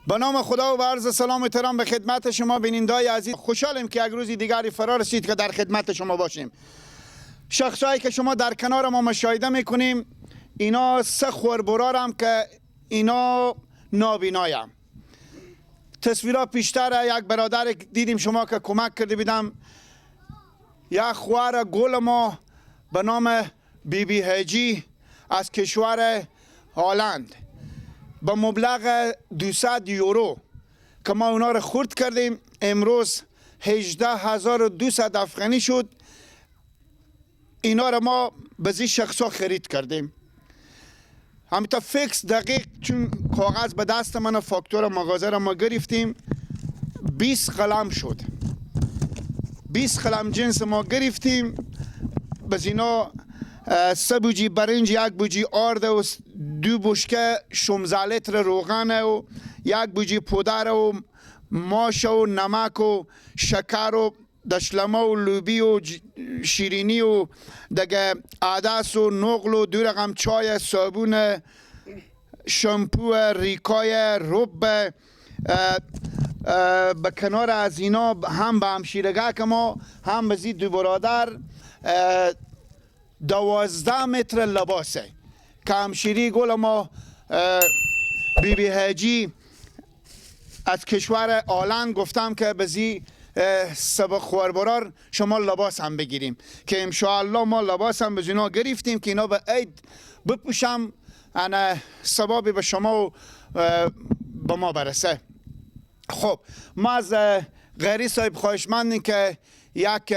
به نام خدا و عرض سلام و احترام به خدمت شما بینندای عزیز. خوشحالیم که یک روز دیگری فرا رسید که در خدمت شما باشیم. شخصایی که شما در کنار ما مشاهده میکنیم اینا سه خوربرارم که اینا نابینایم. تصویرها پیشتر یک برادر دیدیم شما که کمک کرده بیدم، یک خواهر گل ما به نام بی بی هجی از کشور هالند با مبلغ 200 یورو که ما اونا رو خورد کردیم، امروز 18,200 افغانی شد. اینا رو ما به زی شخصا خرید کردیم. همینطور فکس دقیق چون کاغذ به دست من فاکتور مغازه رو ما گرفتیم، 20 قلم شد، 20 قلم جنس ما گرفتیم. به اینا 3 بوجی برنج، 1 بوجی آرد و 2 بشکه 16 لیتر روغن و 1 بوجی پودر و ماش و نمک و شکر و دشلمه و لوبی و شیرینی و دیگه عدس و نقل و 2 رقم چای، صابون، شامپو، ریکای، رب. به کنار از اینا هم به همشیرگه که ما هم به زی دو برادر 12 متر لباسه که همشیری گل ما بی بی هجی از کشور آلند گفتم که به زی سبا خواربرار شما لباس هم بگیریم که انشاءالله ما لباس هم به اینا گرفتیم که اینا به عید بپوشم، انا ثوابی به شما و به ما برسه. خب ما از غیری صاحب خواهشمندیم که یک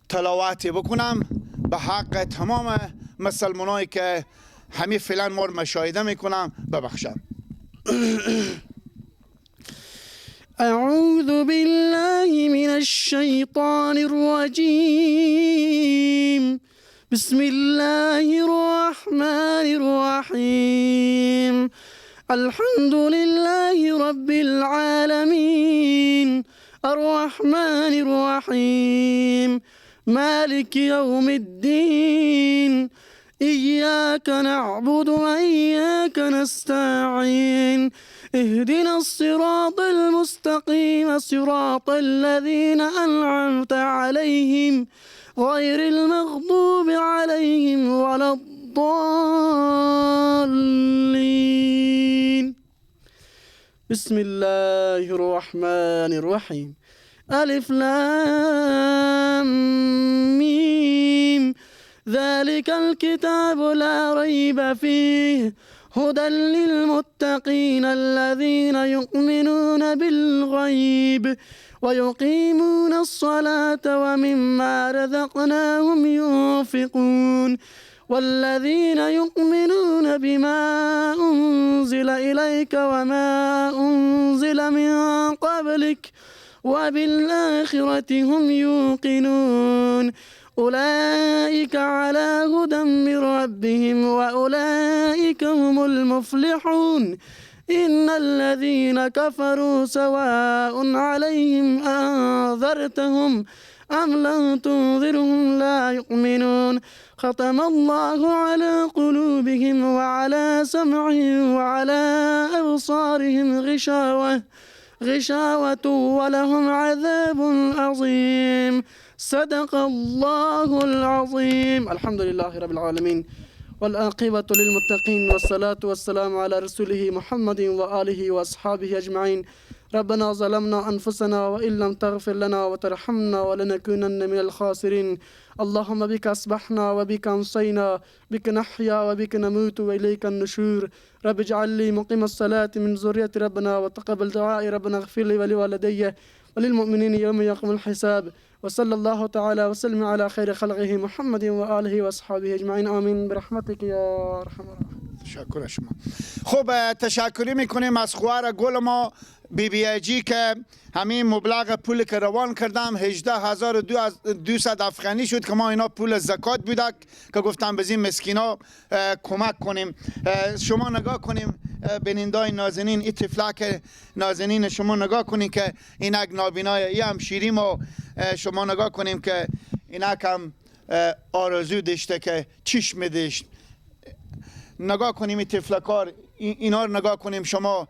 تلاوتی بکنم به حق تمام مسلمانایی که همه فعلا ما رو مشاهده میکنم ببخشم. أعوذ بالله من الشيطان الرجيم. بسم الله الرحمن الرحيم. الحمد لله رب العالمين الرحمن الرحيم مالك يوم الدين إياك نعبد وإياك نستعين اهدنا الصراط المستقيم صراط الذين أنعمت عليهم غير المغضوب عليهم ولا الضالين. بسم الله الرحمن الرحيم. ألف لام ميم ذلك الكتاب لا ريب فيه هدى للمتقين الذين يؤمنون بالغيب ويقيمون الصلاة ومما رزقناهم ينفقون والذين يؤمنون بما أنزل إليك وما أنزل من قبلك وبالآخرة هم يوقنون أولئك على هدى من ربهم وأولئك هم المفلحون. إن الذين كفروا سواء عليهم أنذرتهم أم لم تنذرهم لا يؤمنون. ختم الله على قلوبهم وعلى سمعهم وعلى أبصارهم غشاوة ولهم عذاب عظيم. صدق الله العظيم. الحمد لله رب العالمين والعاقبة للمتقين والصلاة والسلام على رسوله محمد وآله وأصحابه أجمعين. ربنا ظلمنا أنفسنا وإن لم تغفر لنا وترحمنا ولنكونن من الخاسرين. اللهم بك أصبحنا وبك أمسينا بك نحيا وبك نموت وإليك النشور. رب اجعل لي مقيم الصلاة من ذرية ربنا وتقبل دعائي. ربنا اغفر لي ولوالدي وللمؤمنين يوم يقوم الحساب. وصلى الله تعالى وسلم على خير خلقه محمد وآله وأصحابه أجمعين. آمين برحمتك يا أرحم الراحمين. تشکر شما. خب تشکری میکنیم از خواهر گل ما بی بی اجی که همین مبلغ پول که روان کردم 18,200 افغانی شد که ما اینا پول زکات بوده که گفتم به این مسکینا کمک کنیم. شما نگاه کنیم بینندای نازنین، این طفلک نازنین شما نگاه کنیم که اینک نابینای ای هم شیریم و شما نگاه کنیم که اینک هم آرزو داشته که چشم داشت. نگاه کنیم این طفلکار اینا رو نگاه کنیم. شما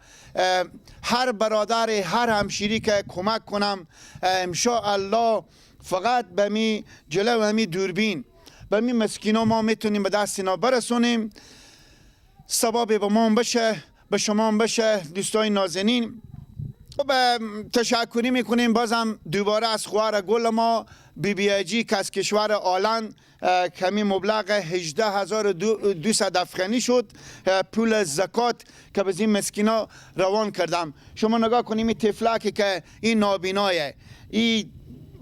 هر برادر هر همشیری که کمک کنم انشاءالله فقط به می جلو همی دوربین به می مسکینا ما میتونیم به دست اینا برسونیم، ثواب به ما بشه، به شما بشه دوستای نازنین. خب تشکری میکنیم بازم دوباره از خواهر گل ما بی بی جی که از کشور آلند کمی مبلغ 18200 افغانی شد پول زکات که به این مسکینا روان کردم. شما نگاه کنیم این طفلکی که این نابینایه، این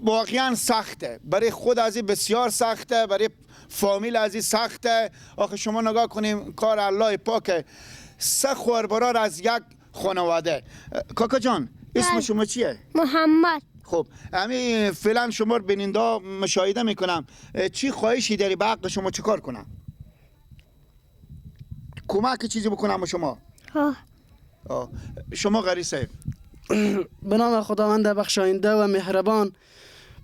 واقعا سخته برای خود از این، بسیار سخته برای فامیل از این سخته. آخه شما نگاه کنیم کار الله پاکه، سه خواهر برار از یک خانواده. کاکا جان اسم شما چیه؟ محمد. خب همین فعلا شما رو بیننده مشاهده میکنم، چی خواهشی داری به حق شما چیکار کنم؟ کمک چیزی بکنم با شما؟ ها. شما قاری صاحب. به نام خداوند بخشاینده و مهربان.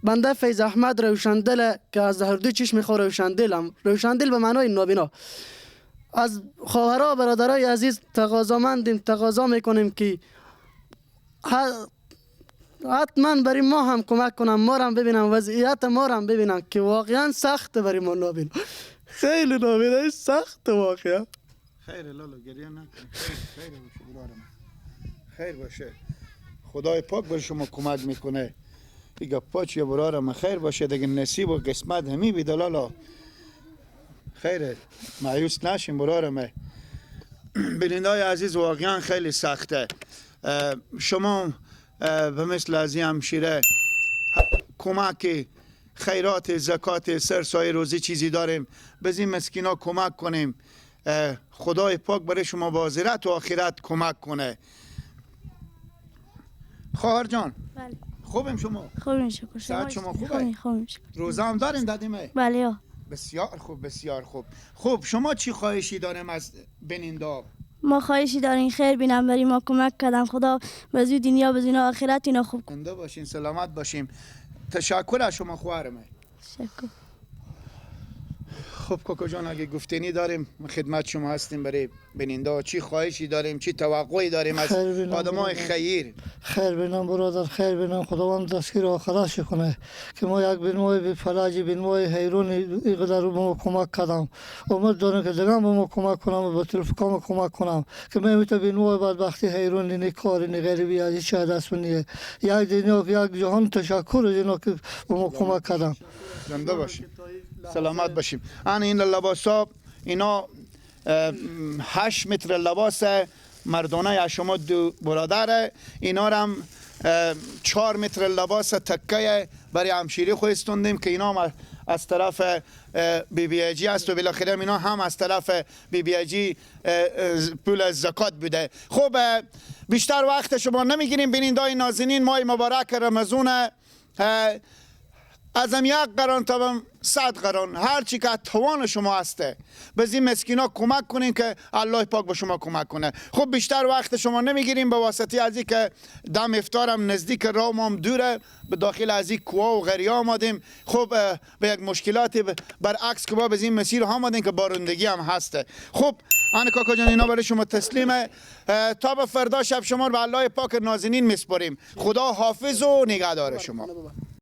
بنده فیض احمد روشندل که از هر دو چشم خود روشندلم، روشندل به معنای نابینا. از خواهرها برادرای عزیز تقاضامندیم، تقاضا میکنیم که حتما برای ما هم کمک کنم، ما هم ببینم وضعیت ما هم ببینم که واقعا سخت برای ما نابینا، خیلی نابینا سخت واقعا. خیر لالا گریه نکن، خیر باشه برادرم، خیر باشه، خدای پاک بر شما کمک میکنه دیگه. پاچیه برادرم، خیر باشه دیگه، نصیب و قسمت همی بیده لالا، خیره مایوس نشیم برادرم. بینندای عزیز واقعا خیلی سخته. شما به مثل از این همشیره کمک خیرات زکات سرسای روزی چیزی داریم، به این مسکینا کمک کنیم، خدای پاک برای شما بازرت و آخرت کمک کنه. خواهر جان بله. خوبیم شما؟ خوبیم شکر. ساعت شما خوبه؟ خوبیم شکر. روزه هم داریم دادیمه؟ بله. بسیار خوب بسیار خوب. خوب شما چی خواهشی داریم از بیننده؟ ما خواهشی داریم خیر بینم برای ما کمک کردم، خدا به زود دنیا به زود آخرت اینا خوب زنده باشین، سلامت باشیم. تشکر از شما خواهرم. تشکر. خب کاکا جان اگه گفتنی داریم خدمت شما هستیم برای بیننده، چی خواهشی داریم، چی توقعی داریم از آدمای خیر؟ خیر بینم برادر، خیر بینم، خداوند دستگیر آخرش کنه که ما یک بینوای بی فلج بینوای حیرون اینقدر به ما کمک کردم، امید دارم که دیگه به ما کمک کنم و به تلفکام کمک کنم که من میتونم بینوای بدبختی حیرون نی کاری نی غریبی از هیچ دست نیه، یک دنیا یک جهان تشکر از اینا که به ما کمک کردم. زنده باشیم، سلامت باشیم. آن این لباسا اینا 8 متر لباس مردانه از شما دو برادره، اینا هم 4 متر لباس تکه برای همشیری خو استوندیم که اینا هم از طرف بی بی جی است و بالاخره اینا هم از طرف بی بی جی پول زکات بوده. خب بیشتر وقت شما نمیگیریم بینندای نازنین، ماه مبارک رمضان ازم یک قران تا 100 قران هر چی که توان شما هسته به این مسکینا کمک کنین که الله پاک به شما کمک کنه. خب بیشتر وقت شما نمیگیریم به واسطه از که دم افطارم نزدیک رامم دوره، به داخل از این کوه و غریا آمدیم. خب به یک مشکلات برعکس که با به این مسیر آمدیم که بارندگی هم هسته. خب آن کاکا جان اینا برای شما تسلیمه. تا به فردا شب شما رو به الله پاک نازنین میسپاریم. خدا حافظ و نگهدار شما.